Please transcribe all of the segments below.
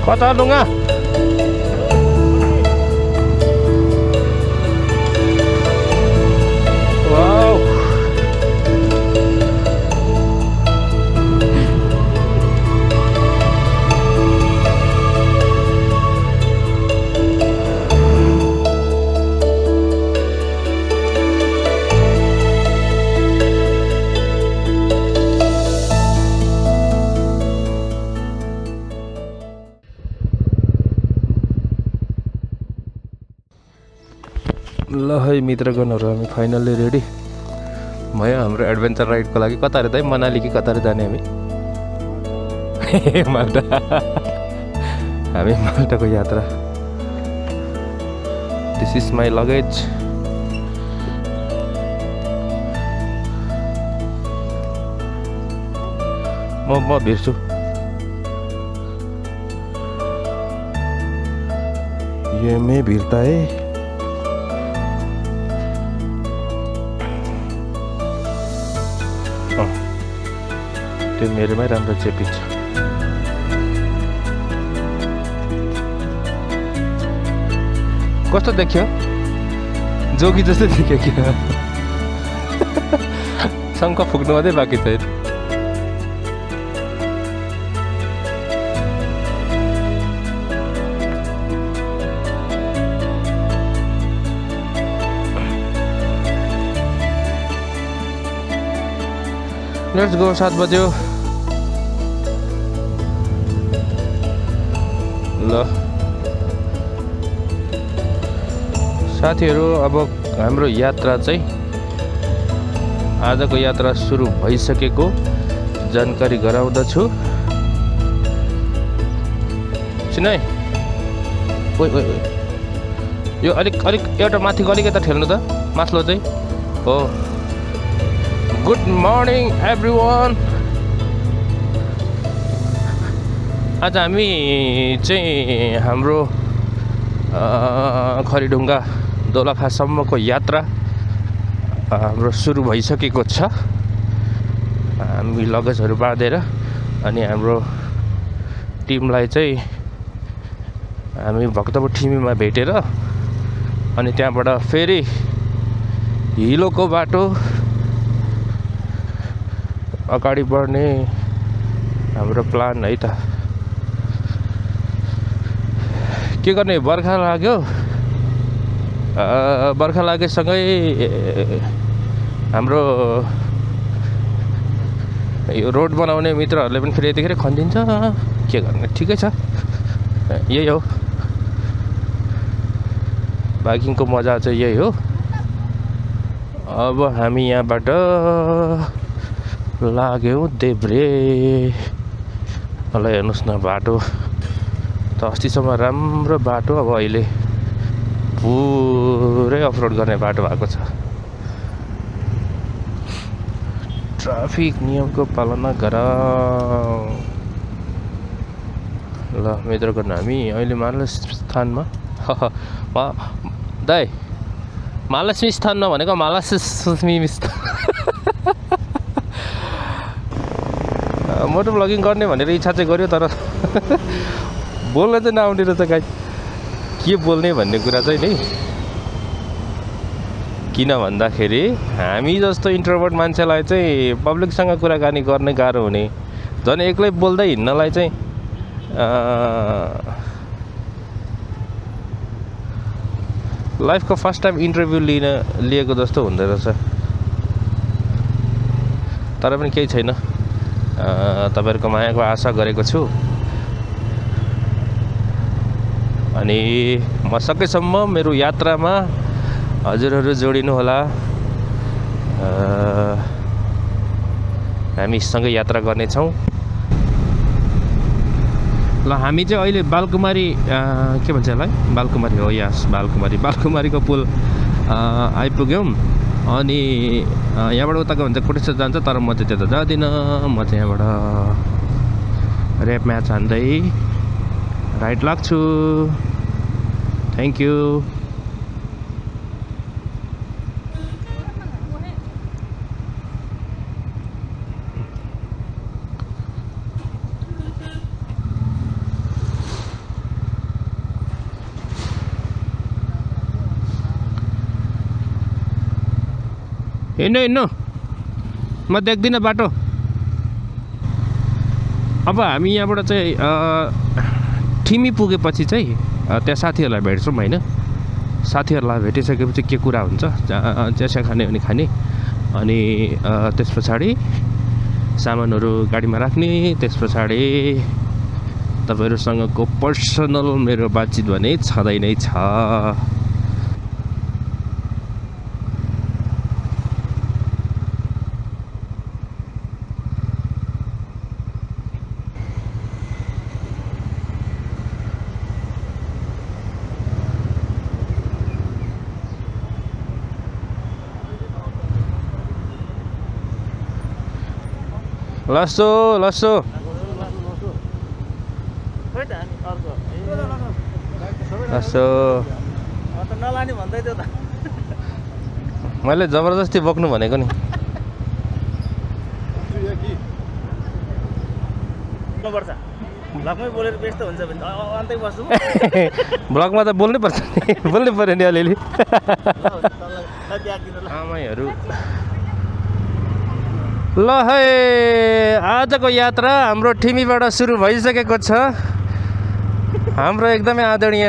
कता डुङ्गा वाउ ल है मित्रगणहरू हामी फाइनल्ली रेडी भयो हाम्रो एडभेन्चर राइडको लागि। कता अरे त मनाली कि कता जाने हामी माल्टा हामी माल्टाको यात्रा। This is my luggage. म भिर्छु ये मैं भिर्ता है। त्यो मेरोमै राम्रो चेपिन्छ। कस्तो देख्यो जोगी जस्तै देख्यो क्या शङ्ख फुक्नु मात्रै बाँकी छ। लेट्स गो 7 बज्यो। ल साथीहरू अब हाम्रो यात्रा चाहिँ आजको यात्रा सुरु भइसकेको जानकारी गराउँदछु। चिनाइ ओइ ओइ ओइ यो अलिक एउटा माथिको अलिक यता ठेल्नु त मास्लो चाहिँ हो। Good morning everyone. आज हामी चाहिँ हाम्रो खरीढुङ्गा दोलखासम्मको यात्रा हाम्रो सुरु भइसकेको छ। हामी लगेजहरू बाँधेर अनि हाम्रो टिमलाई चाहिँ हामी भक्तपुर ठिमीमा भेटेर अनि त्यहाँबाट फेरि हिलोको बाटो अगाडि बढ्ने हाम्रो प्लान है त। के गर्ने बर्खा लाग्यो। बर्खा लागेसँगै हाम्रो यो रोड बनाउने मित्रहरूले पनि फेरि यतिखेर खनिदिन्छ। के गर्ने ठिकै छ यही हो बाइकिङको मजा चाहिँ यही हो। अब हामी यहाँबाट लाग्यौँ देब्रे। मलाई हेर्नुहोस् न बाटो त अस्तिसम्म राम्रो बाटो अब अहिले पुरै अफरोड गर्ने बाटो भएको छ। ट्राफिक नियमको पालना गर। ल मित्रगण हामी अहिले महालक्ष्मी स्थानमा दाइ महालक्ष्मी स्थान नभनेको महालक्ष्मी स्थान मोटो भ्लगिङ गर्ने भनेर इच्छा चाहिँ गर्यो तर बोल्न चाहिँ नआउने रहेछ गाई। के बोल्ने भन्ने कुरा चाहिँ नि किन भन्दाखेरि हामी जस्तो इन्ट्रोभर्ट मान्छेलाई चाहिँ पब्लिकसँग कुराकानी गर्ने गाह्रो हुने। झन् एक्लै बोल्दै हिँड्नलाई चाहिँ लाइफको फर्स्ट टाइम इन्टरभ्यू लिएको जस्तो हुँदो रहेछ। तर पनि केही छैन तपाईँहरूको मायाको आशा गरेको छु अनि म सकेसम्म मेरो यात्रामा हजुरहरू जोडिनु होला। हामी सँगै यात्रा गर्नेछौँ। ल हामी चाहिँ अहिले बालकुमारी के भन्छ यसलाई बालकुमारी हो यस बालकुमारीको पुल आइपुग्यौँ। अनि यहाँबाट उताको भन्छ कोटेश्वर जान्छ तर म चाहिँ त्यता जाँदिनँ। म चाहिँ यहाँबाट ऱ्याप म्याच हान्दै राइट लाग्छु। Thank you. हिँड्नु हिँड्नु, म देख्दिनँ बाटो। अब हामी यहाँबाट चाहिँ ठिमी पुगेपछि चाहिँ त्यहाँ साथीहरूलाई भेट्छौँ होइन। साथीहरूलाई भेटिसकेपछि के कुरा हुन्छ, चिया खाने भने खाने, अनि त्यस पछाडि सामानहरू गाडीमा राख्ने, त्यस पछाडि तपाईँहरूसँगको पर्सनल मेरो बातचित भने छँदै नै छ। लसो लसो लसो नलाने भन्दै थियो त। मैले जबरजस्ती बोक्नु भनेको नि। ब्लगमै बोलेर व्यस्त हुन्छ भने अन्तै बस्छु। ब्लगमा त बोल्नै पर्छ नि, बोल्नै पऱ्यो नि अलिअलि। आमाईहरू ल है, आजको यात्रा हाम्रो ठिमीबाट सुरु भइसकेको छ। हाम्रो एकदमै आदरणीय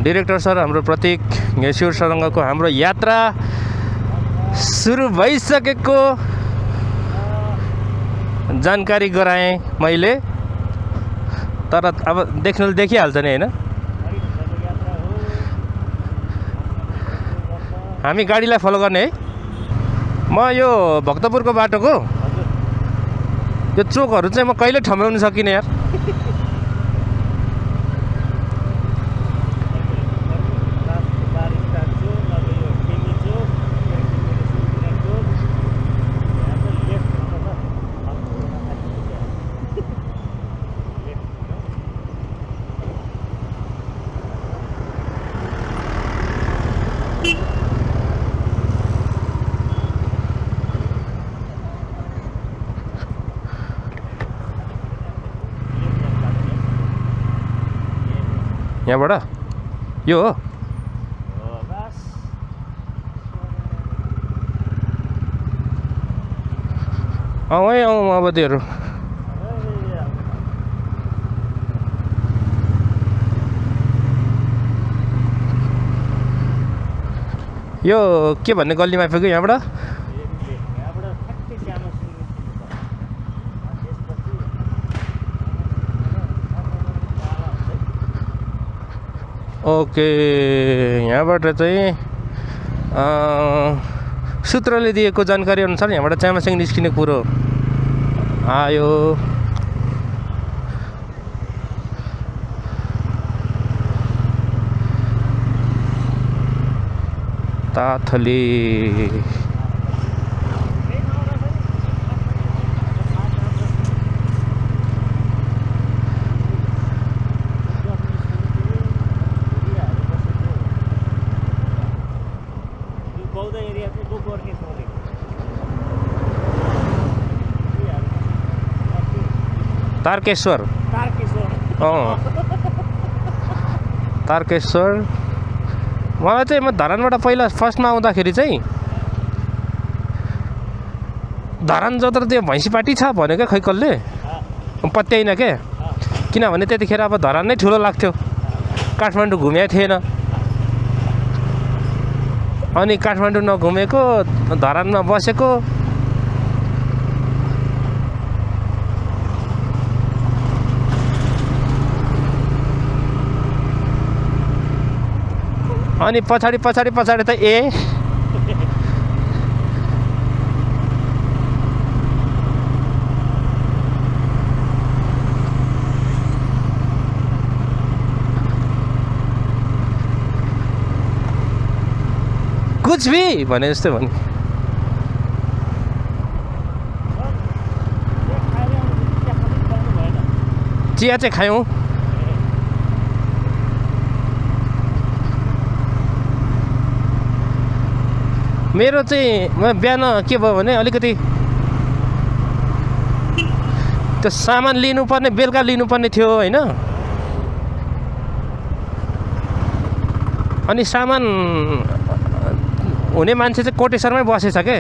डिरेक्टर सर, हाम्रो प्रतीक घिसिङसँगको हाम्रो यात्रा सुरु भइसकेको जानकारी गराएँ मैले। तर अब देख्नुले देखिहाल्छ नि होइन। हामी गाडीलाई फलो गर्ने है। म यो भक्तपुरको बाटोको यो चोकहरू चाहिँ म कहिले ठम्याउन सकिनँ यार। यहाँबाट यो हो है माओवादीहरू। यो के भन्ने गल्लीमा आइपुग्यो यहाँबाट? ओके, यहाँबाट चाहिँ सूत्रले दिएको जानकारी अनुसार यहाँबाट च्यामासिङ निस्किने कुरो आयो। ताथली तारकेश्वर तारकेश्वर। मलाई चाहिँ म धरानबाट पहिला फर्स्टमा आउँदाखेरि चाहिँ धरान जत्रा त्यो भैँसीपाटी छ भनेको खै कसले पत्याइन के। किनभने त्यतिखेर अब धरान नै ठुलो लाग्थ्यो, काठमाडौँ घुमेको थिएन। अनि काठमाडौँ नघुमेको धरानमा बसेको, अनि पछाडि पछाडि पछाडि त कुछ भी भने जस्तै भने। चिया चाहिँ खायौँ। मेरो चाहिँ बिहान के भयो भने अलिकति त्यो सामान लिनुपर्ने बेलुका लिनुपर्ने थियो होइन। अनि सामान हुने मान्छे चाहिँ कोटेश्वरमै बसेछ के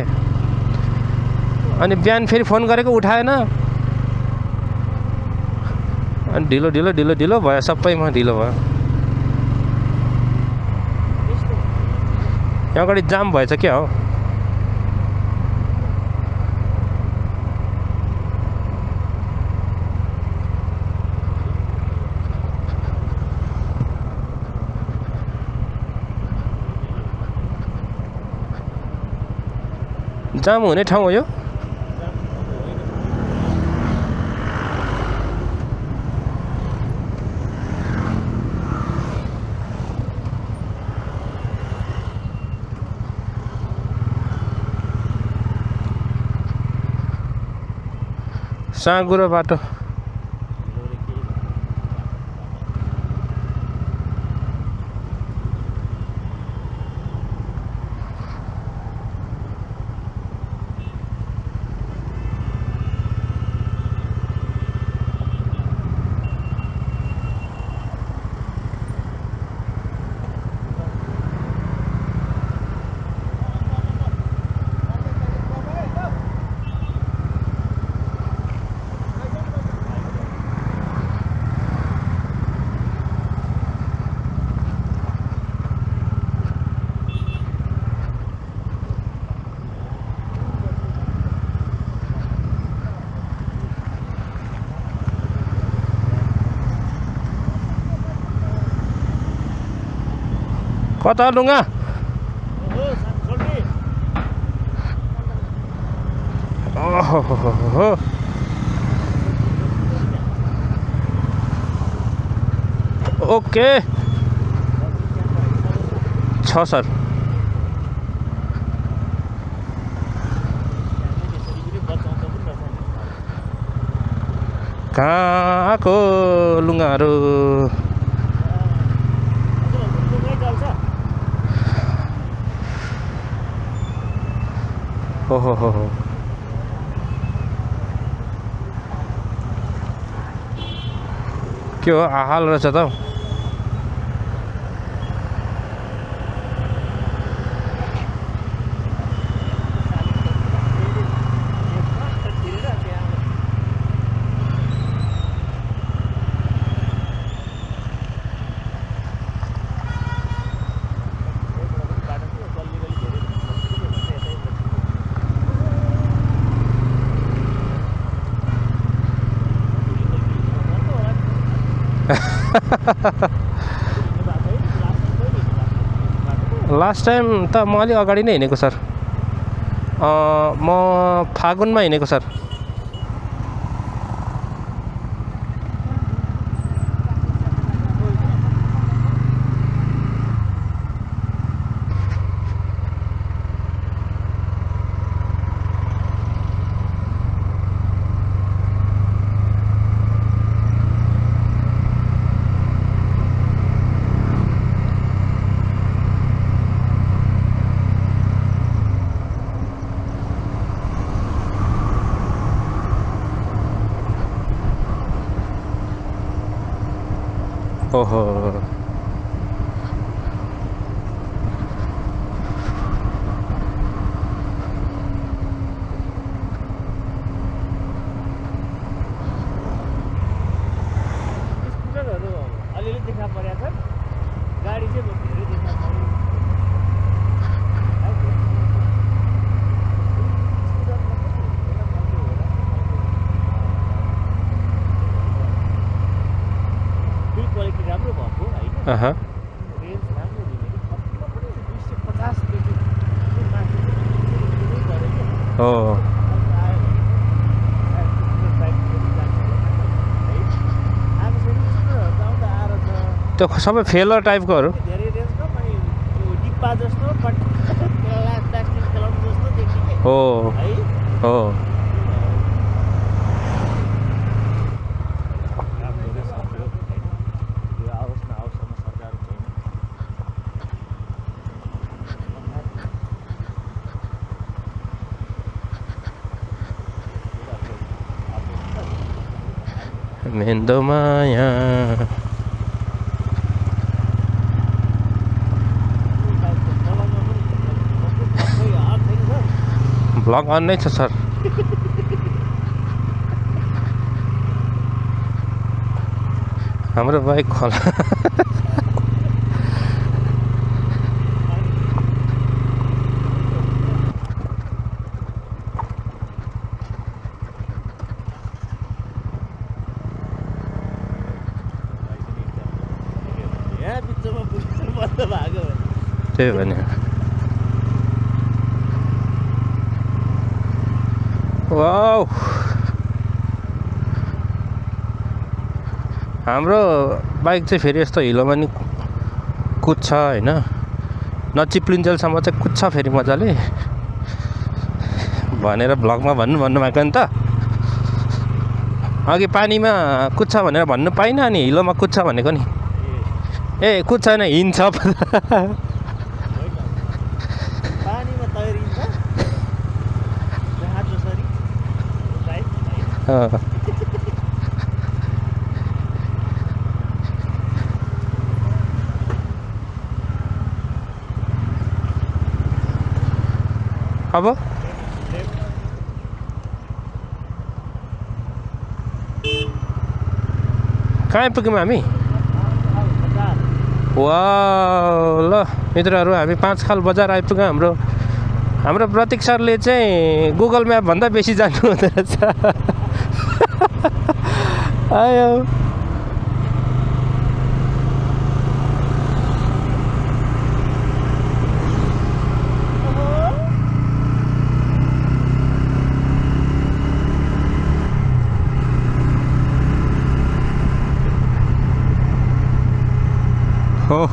अनि बिहान फेरि फोन गरेको उठाएन अनि ढिलो ढिलो ढिलो ढिलो भयो सबैमा ढिलो भयो यहाँ अगाडि जाम भएछ क्या हो जाम हुने ठाउँ हो यो साँगुरो बाटो कता डुङ्गा ओहो ओके छ सर कहाँको लुगाहरू ओहो हो के हो हाल रहेछ त लास्ट टाइम त म अलि अगाडि नै हिँडेको सर म फागुनमा हिँडेको सर ओहो स्कुटरहरू अलिअलि देखा परेको छ गाडी चाहिँ धेरै देखा पऱ्यो बिल क्वालिटी राम्रो भएको होइन रेन्ज राम्रो दिने कि कतिमा पनि 250 देखि माथि गऱ्यो कि हो त्यो सबै फेलर टाइपकोहरू धेरै रेन्जको अनि त्यो डिब्बा जस्तो बट प्लास्टिक खेलाउनु जस्तो देखिने हो है हो राम्रो रहेछ यो आओस् न आओस् न सरकार छैन मेन्दो माया भ्लग अन नै छ सर। हाम्रो बाइक खोला यहाँ बिचमा पुलिस बन्द भएको त्यही भने वाउ हाम्रो बाइक चाहिँ फेरि यस्तो हिलोमा नि कुद्छ होइन, नचिप्लिन्जेलसम्म चाहिँ कुद्छ फेरि मजाले भनेर भ्लगमा भन्नुभएको नि त। अघि पानीमा कुद्छ भनेर भन्नु पाइनँ, अनि हिलोमा कुद्छ भनेको नि। ए कुद्छ होइन, हिँड्छ। पानीमा तैरिन्छ जहाज जसरी बाइक अब कहाँ आइपुग्यौँ हामी? वाह ल मित्रहरू, हामी 5 खाल बजार आइपुग्यौँ। हाम्रो प्रतीक सरले चाहिँ गुगल म्याप भन्दा बेसी जान्नु हुँदो रहेछ। आयो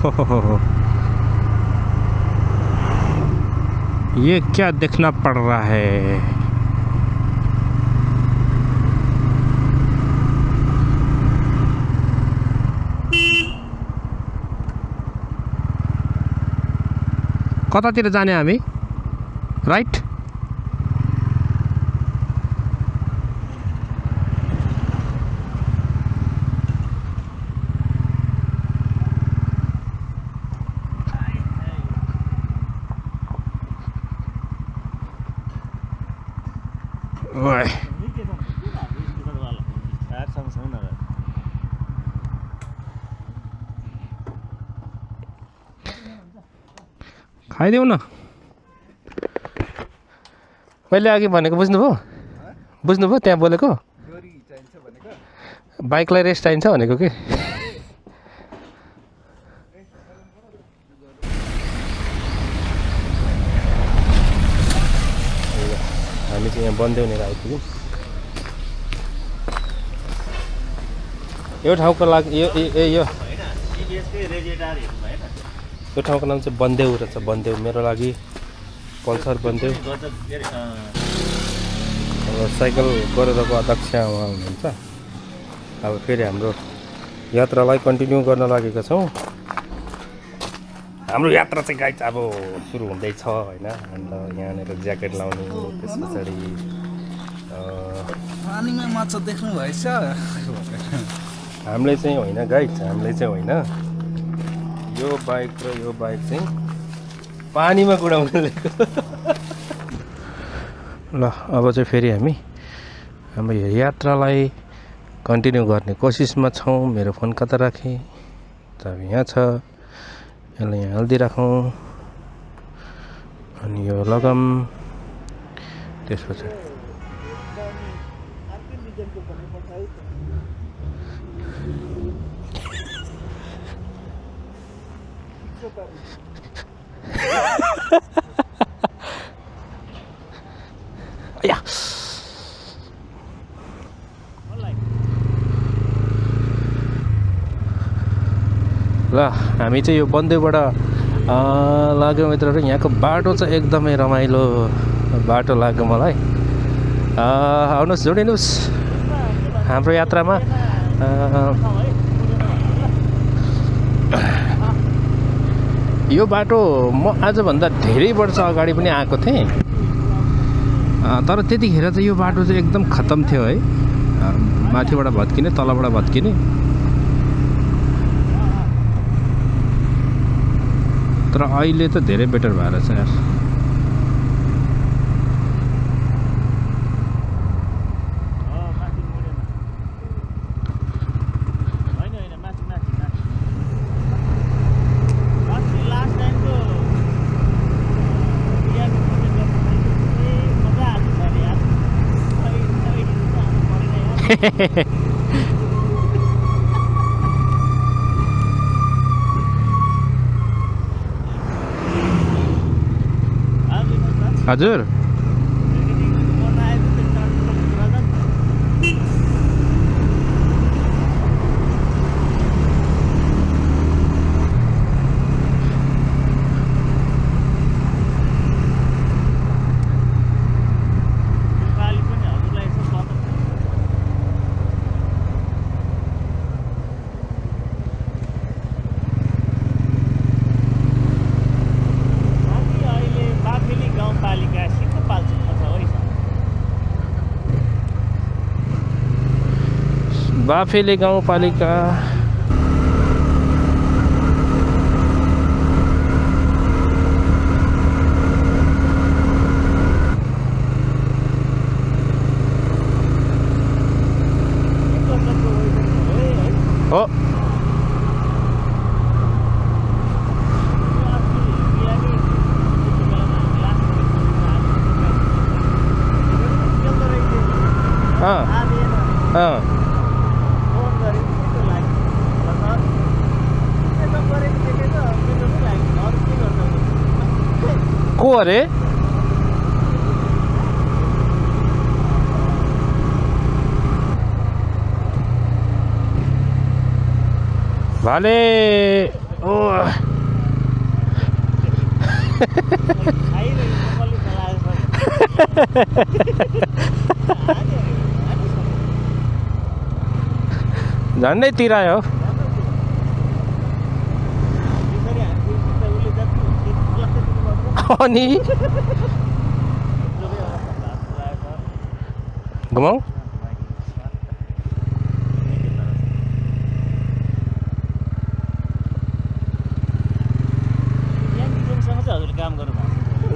हो। ये क्या देखना पड़ रहा है? कतातिर जाने हामी? राइट? ओए खाइदेऊ न। मैले अघि भनेको बुझ्नुभयो त्यहाँ बोलेको? बाइकलाई रेस्ट चाहिन्छ भनेको के? हामी चाहिँ यहाँ बन्देउनेर आइपुग्यौँ। यो ठाउँको लागि यो ठाउँको नाम चाहिँ बन्देउ रहेछ। बन्देउ मेरो लागि पल्सर बन्देउ। अब साइकल गरेरको अध्यक्ष उहाँ हुनुहुन्छ। अब फेरि हाम्रो यात्रालाई कन्टिन्यू गर्न लागेका छौँ। हाम्रो यात्रा चाहिँ गाइड अब सुरु हुँदैछ होइन। अन्त यहाँनिर ज्याकेट लाउने, त्यस पछाडि पानीमा माछा देख्नु भएछ। हामीले चाहिँ होइन गाइड, हामीले चाहिँ होइन, यो बाइक र यो बाइक चाहिँ पानीमा कुदाउनु लिएको। ल अब चाहिँ फेरि हामी हाम्रो यात्रालाई कन्टिन्यू गर्ने कोसिसमा छौँ। मेरो फोन कता राखेँ? चाबी यहाँ छ। यसलाई यहाँ हालिदिइराखौँ अनि यो लगाम। त्यसपछि या ल हामी चाहिँ यो बन्देउबाट लाग्यो मित्रहरू। यहाँको बाटो चाहिँ एकदमै रमाइलो बाटो लाग्यो मलाई। आउनुहोस्, जोडिनुहोस् हाम्रो यात्रामा। यो बाटो म आजभन्दा धेरै वर्ष अगाडि पनि आएको थिएँ, तर त्यतिखेर चाहिँ यो बाटो चाहिँ एकदम खत्तम थियो है। माथिबाट भत्किने, तलबाट भत्किने। तर अहिले त धेरै बेटर भएर छ यार। हजुर बाफेले गाउँपालिका हो को अरे भाले ओ झन्डै तिरायो अनि घुमाऊ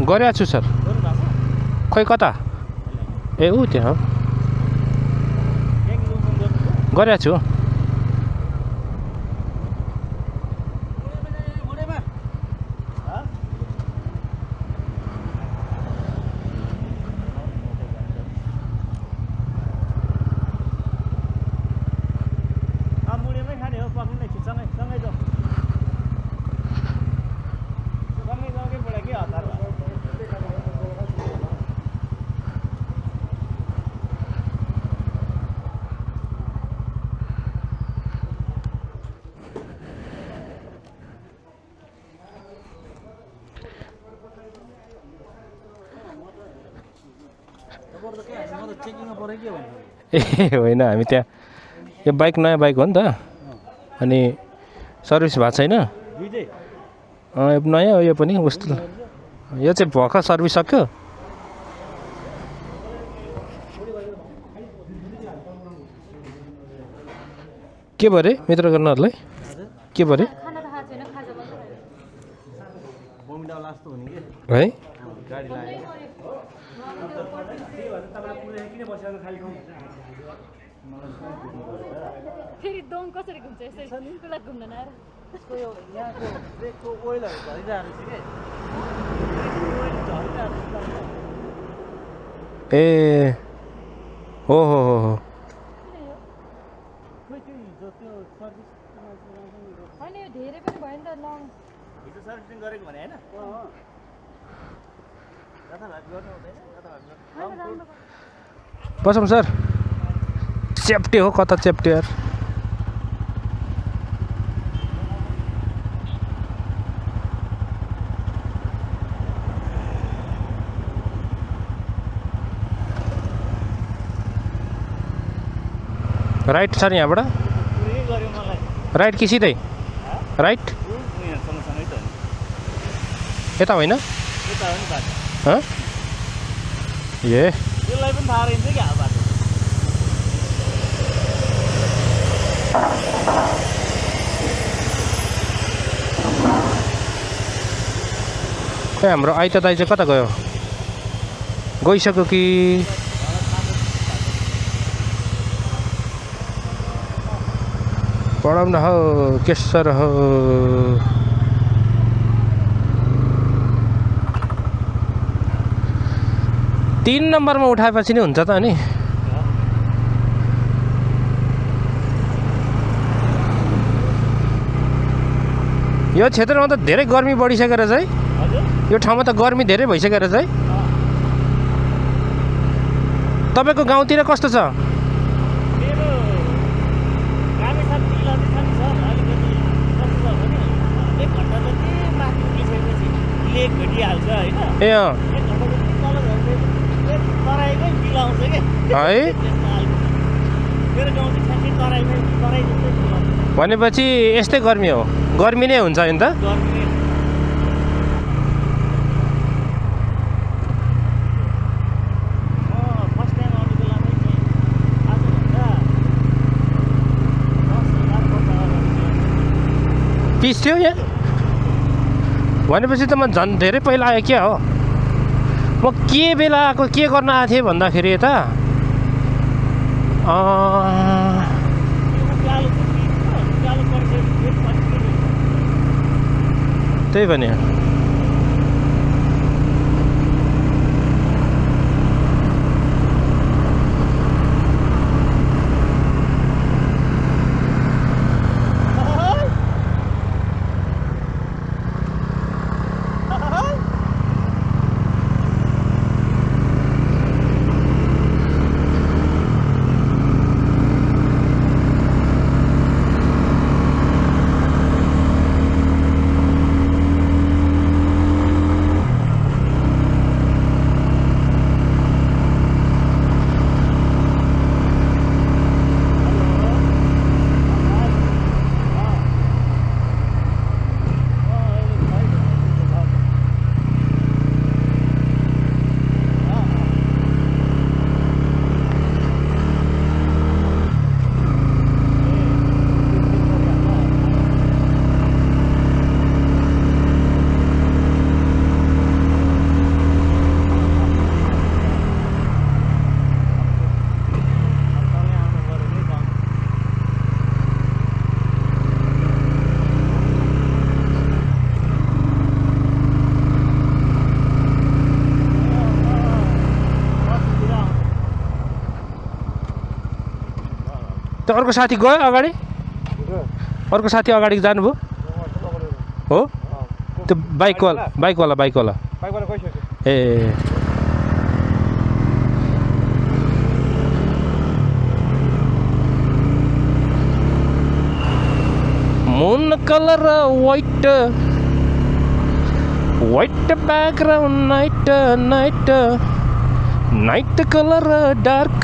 गरेको छु सर खै कता ए ऊ त्यहाँ गरेको छु ए होइन हामी त्यहाँ यो बाइक नयाँ बाइक हो नि त अनि सर्भिस भएको छैन नयाँ हो यो पनि उस्तो यो चाहिँ भर्खर सर्भिस सक्यो के भयो अरे मित्र गर्नहरूलाई के भयो अरे है फेरि दम कसरी घुम्छ यसरी पुरा घुम्न नआएर यसको यो यहाँको ब्रेकको ओइलहरू झरिरहेको छ ए हो हो हो हो होइन यो धेरै पनि भयो नि त लङ हिजो सर्भिसिङ गरेको भने होइन जताभावी गर्नु हुँदैन जताभावी बसौँ सर च्याप्टे हो कता च्याप्टे यार राइट छ नि यहाँबाट राइट कि सिधै राइट यता होइन ए त्यसलाई पनि थाहा रहन्छ क्या बाटो खै हाम्रो आइता दाइ चाहिँ कता गयो गइसक्यो कि पढाउन हो केसर हो तीन नम्बरमा उठाएपछि नि हुन्छ त अनि यो क्षेत्रमा त धेरै गर्मी बढिसकेर चाहिँ हजुर यो ठाउँमा त गर्मी धेरै भइसकेर चाहिँ तपाईँको गाउँतिर कस्तो छ? मेरो रामेछाप जिल्ला चाहिँ छ नि सर अलिकति कस्तो छ भने 1 घन्टा जति माथि उक्लिसकेपछि लेक भेटिहाल्छ होइन ए 1 घन्टा जति तल झर्दै तराईकै बिल आउँछ क्या है मेरो गाउँ चाहिँ ठ्याक्कै तराईमै तराई जस्तै बिल आउँछ भनेपछि यस्तै गर्मी हो, गर्मी नै हुन्छ नि त। गर्मी फर्स्ट टाइम आउने बेलामै चाहिँ आजभन्दा 10,000 वर्ष अगाडि पिस थियो यहाँ भनेपछि त म झन् धेरै पहिला आएँ क्या हो। म के बेला आएको के गर्न आएको थिएँ भन्दाखेरि यता उकालो उकालो परिसकेपछि फर्किने त्यही भने त अर्को साथी गयो अगाडि, अर्को साथी अगाडि जानुभयो हो त्यो बाइकवाला a moon colour white background night colour dark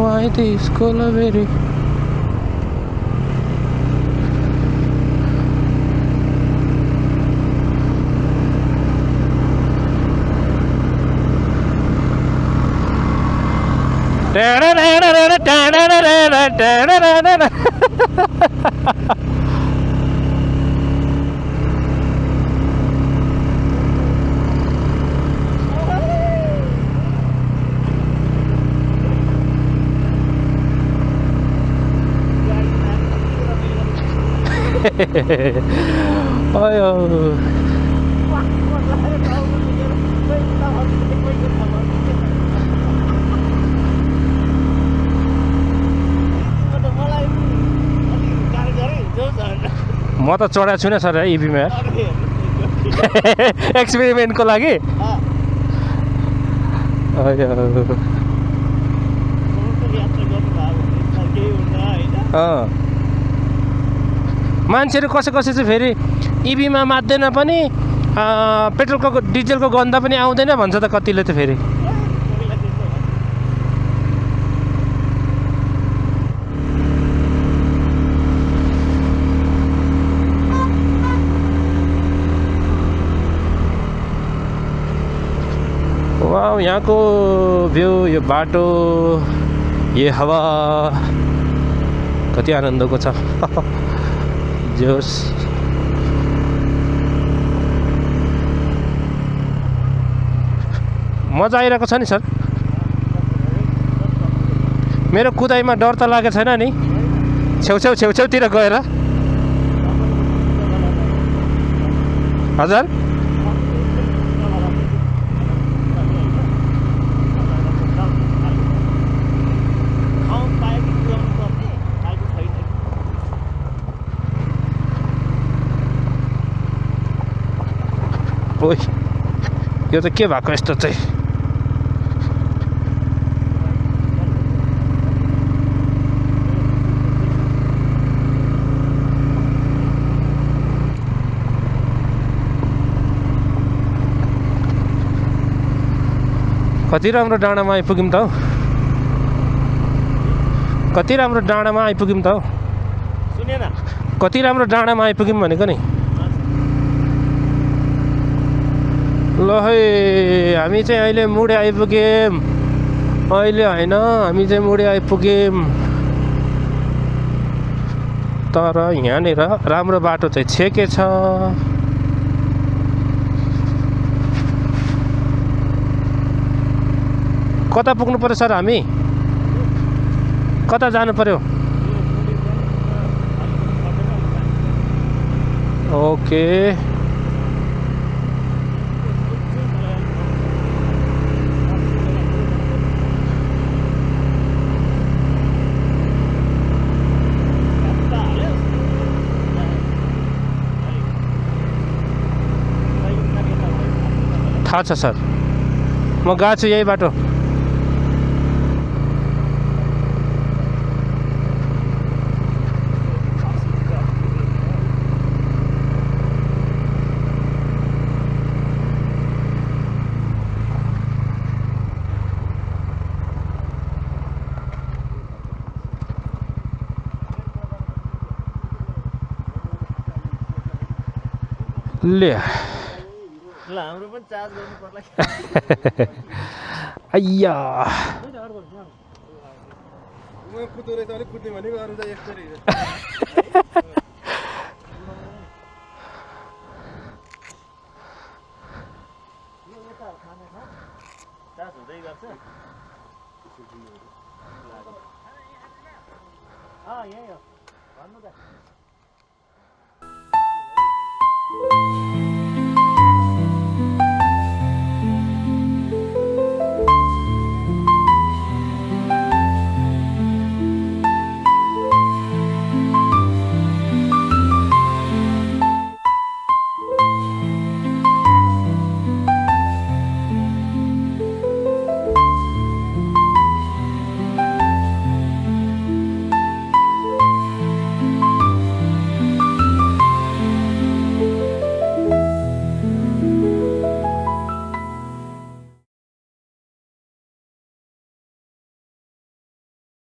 why this color very ayo म त चढाएको छुइनँ सर इभीमा एक्सपेरिमेन्टको लागि मान्छेहरू कसै चाहिँ फेरि इभीमा मात्दैन पनि पेट्रोलको डिजलको गन्ध पनि आउँदैन भन्छ त कतिले त फेरि वाउ यहाँको भ्यू यो बाटो यो हावा कति आनन्दको छ जोस मजा आइरहेको छ नि सर मेरो कुदाइमा डर त लागेको छैन नि छेउछेउतिर गएर हजुर ओइ यो त के भएको यस्तो चाहिँ कति राम्रो डाँडामा आइपुग्यौँ त हौ कति राम्रो डाँडामा आइपुग्यौँ त हौ सुनेन कति राम्रो डाँडामा आइपुग्यौँ भनेको नि ल है हामी चाहिँ अहिले मुडे आइपुग्यौँ अहिले होइन हामी चाहिँ मुडे आइपुग्यौँ तर यहाँनिर राम्रो बाटो चाहिँ छेकेछ कता पुग्नु पर्यो सर हामी कता जानु पर्यो ओके थाहा छ सर म गएको छु यही बाटो ले ल हाम्रो पनि चार्ज गर्नु पर्ला आइया कुद्दो रहेछ अलिक कुद्ने भनेको अरू चाहिँ यस्तै रहेछ चार्ज हुँदै गर्छ यही हो भन्नु त